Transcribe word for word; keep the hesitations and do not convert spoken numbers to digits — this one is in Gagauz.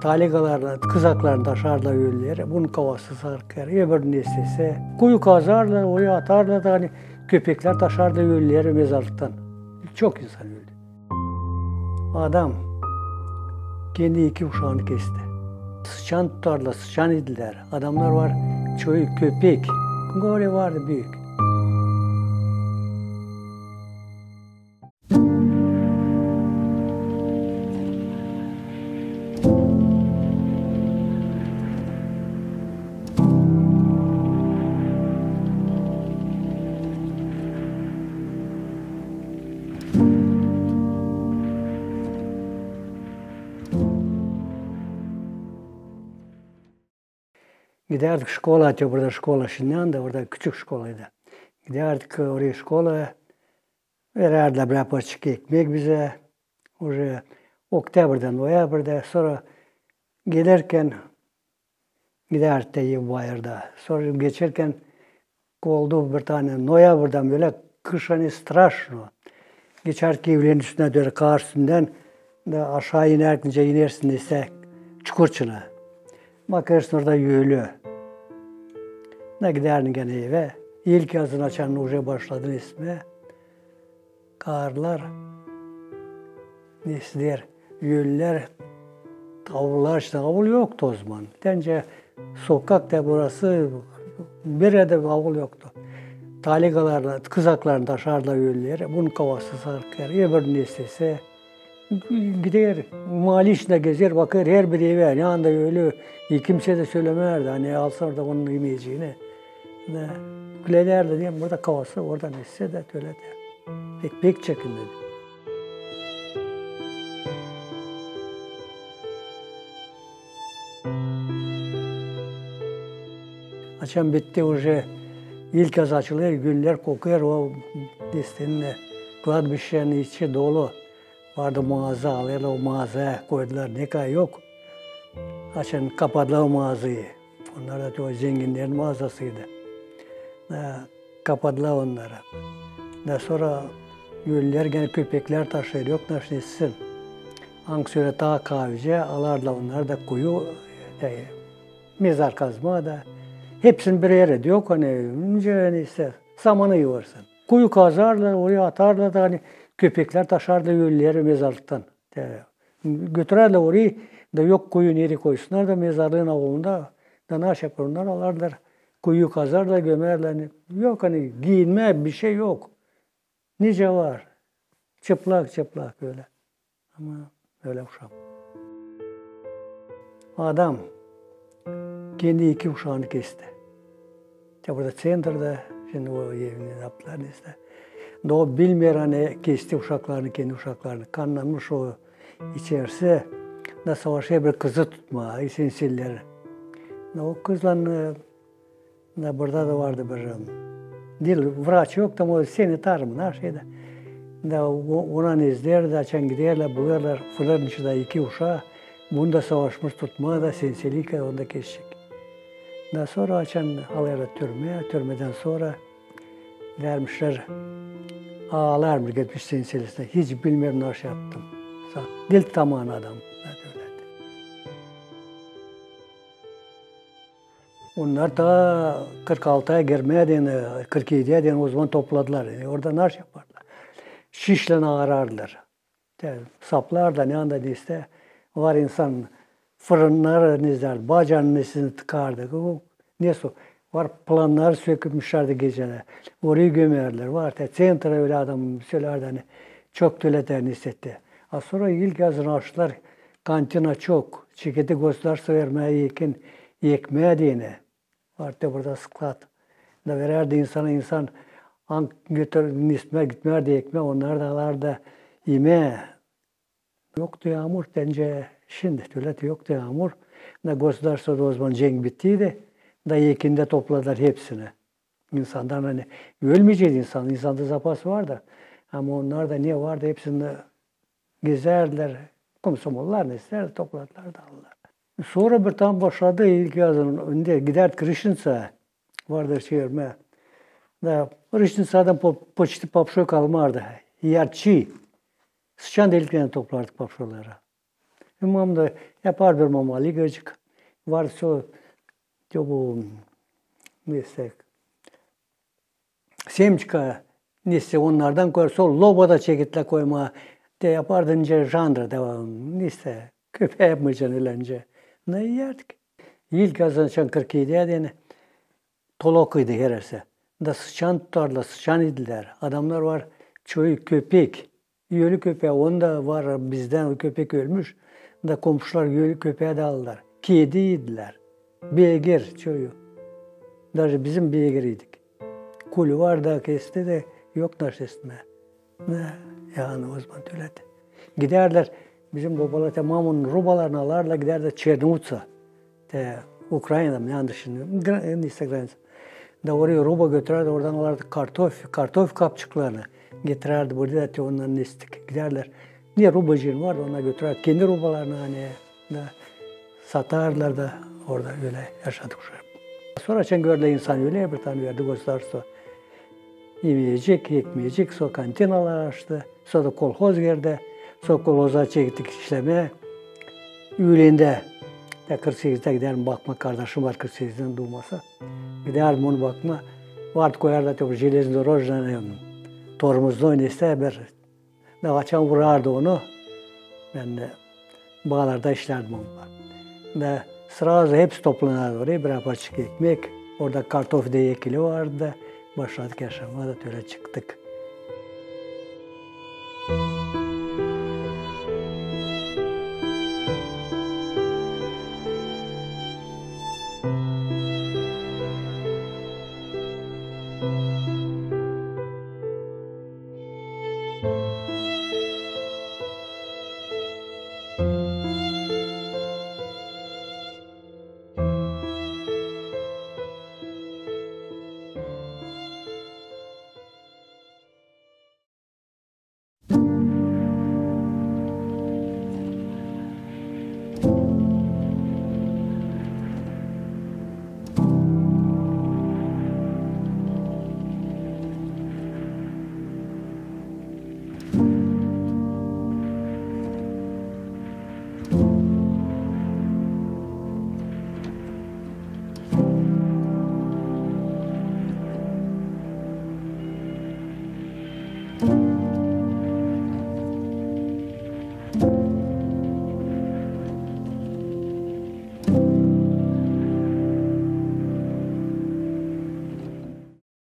Taligalarla, kızaklarla taşardılar ölüleri. Bunun kafası sarkar, öbürünün neysä. Kuyu kazardılar, oraya atardılar da, ani köpeklär taşardılar ölüleri mezarlıktan. Çok insan öldü. Adam kendi iki uşaanı kesti. Sıçan tutardılar, sıçan idilär. Adamnar var, çoyu köpek. Goorä vardı büük. Gidärdik şkolaya, te burada şkola şindän dä, orada küçük şkolaydı. Gidärdik oraya şkolaya, verärdilär bir parçacık ekmek bizä. Uje oktyabrda, noyabrda, sora gelerkän gidärdik te ev bayırda. Sora geçerkän oldu bir tane noyabrda, bölä kış, ani straşno. Geçärkin evlerin üstündän, döre kaar üstündän, da aşaa inärkin, nicä inersin, neysä, çukur içinä. Bakêrsın, orada ölü. Da gidärdim genä evä. İlkyazın açan uje başladı nesmää. Kaarlar, neysä, ölülär, avullar içindä, avul yoktu o zaman. Nicä sokak da burası, bir erdä avul yoktu. Taligalarla, kızaklarla taşardılar ölüleri, bunun kafası sarkar, öbürünün neysä. Gider, maale içindä gezer, bakêr herbir evä, ne anda ölü, kimseyä dä sölemärdi, ani alsın orada onun imeyecini. Da küledärdi, deyim, burada kafası, orada neysä dä, tölä dä. Pek, pek çekinirdi. Açan bitti uje, ilkyaz açılêr, güllär kokêr, o, destenä, kladbişenin içi dolu. Vardı maaza, alêrlar o maazaya, koydular, ne kadar yok. Açan kapadılar o maazayı. Onnar da o zenginnerin maazasıydı. Da kapadılar onnarı. Da sora ölülär genä köpeklär taşıyêr, yok naşeysä. Angısı ölä taa kaavici, alardılar onnarı da kuyu, e, mezar kazmaa da. Hepsini bir erä dä yok, ani, nicä, ani, neysä, samanı yıvarsın. Kuyu kazardılar, oraya atardılar da, ani köpeklär taşardılar ölüleri mezarlıktan. Te, götürärlär orayı, da yok kuyu, nereyi koysunnar da mezarlıın avunda, da naşey yaparlar onnar, alardılar, kuyu kazardılar, gömärlär, ani, yok, ani, giiyinmä, bişey yok. Nicä var. Çıplak, çıplak ölä. Ama ölä uşak. Adam kendi iki uşaanı kesti. Te burada ţentrada, şindi o evini yaptılar neysä. Da o bilmeer, ani kesti uşaklarını, kendi uşaklarını. Kannanmış o içerisi. Da savaşêr bir kızı tutmaa, senselileri. Da o kızlan, e, da burada da vardı bir, e, diil, vraç yok, tam o sanitar mı, naşey da. Da o, ona nezdär, da açan giderlär, bulêrlar fırının içindä iki uşaa. Bunu da savaşmış tutmaa da, senseliklän onu da kesecek. Da sora açan alêrlar türmeyä, türmedän sora vermişlär, aalarmış, gitmiş senselisinä. Hiç bilmeerim, naşey yaptım. Sa-, diil taman adam. Onnar taa kırk altıya girmedän, kırk ediyä deyni o zaman topladılar. E, orada naşey yapardılar? Şişlän aarardılar. Te, saplardılar, ne anda neysä. Var insan fırınnarı, nezdär, bacanın nesin tıkardı. O, nesoy, var, planları sökmüşlärdi gecedä. Orayı gömärdilär. Var, te, ţentra ölä adam sölärdi, ani çok tölä dä nesoy te. A sora ilkyazın açtılar, kantina çok. Çeketi gosudarstvo vermää ekin, ekmää deyni. Var te burada sklad. Da verärdi insana, insan ang götür, nesmää gitmärdi ekmää, onnar da alardı imää. Yoktu yaamur, nicä şindi, tölä te yoktu yaamur. Da gosudarstvoda o zaman cenk bittiydi. Da ekindä topladılar hepsini. İnsandan, ani ölmeyecek insan, insanda zapas vardı. Ama onnar da ne vardı, hepsini gezärdilär, komsomollar, neysä, topladılar da aldılar. Sora bir tam başladı, ilkyazın, indi gidärdik Rışniţaya, vardı çevirmää. Da Rışniţadan po-, poçti papşoy kalmardı. Yarçı. Sıçan deliklerindän toplardık papşoyları. Mamam da yapar bir mamaligacık. Var so, te bu, neysä, semçka, neysä, onnardan koyar, sora loba da çeketlär koymaa. Te yapardı nicä jandra da, neysä, köpää yapmayacan ölä nicä. Ne iyärdik. İlk azan açan kırk edi adını tolokuydu heresi. Da sıçan tutardılar, sıçan idilär. Adamnar var, çoyu köpek. Ölü köpää, onu da var bizdän, o köpek ölmüş. Da komşular ölü köpää dä aldılar. Kedi idilär. Beygir çoyu. Даже bizim beygir idik. Kuli var da kesti de yok naşestimä. Ne, yani o zaman ölä. Gidärdilär, bizim bobalar te mamunun rubalarını alardılar, gidärdilär Çernutsa. Te Ukraina, yanlış şimdi, gra-, neysä, granica. Da oraya ruba götürärdi, oradan alardı kartof, kartof kapçıklarını getirärdi buraya da te ondan nestik. Gidärdilär. Ne rubacıın vardı, ona götürärdi. Kendi rubalarını, ani, da satardılar da orada ölä yaşadık uşak. Sora açan gördülär insan ölä, bir tane verdi, gösterdi, so imeyecek, ekmeyecek, so kantinalar açtı, so da kolhoz girdi, so kolhoza çektik işlemää. Üülendä, da kırk sekizdä gidärdä bakmaa, kardaşım var kırk sekizdän duuması. Gidärdim onu bakmaa. Vardı, koyardı te bu железнодорожный, tormoznoy neysä bir. Da açan vurardı onu. Bän dä baalarda işlärdim onunnan. Da srazu hepsi toplanardı oraya, bir parçacık ekmek. Orada kartof da ekili vardı da. Başladık yaşamaa da ölä çıktık.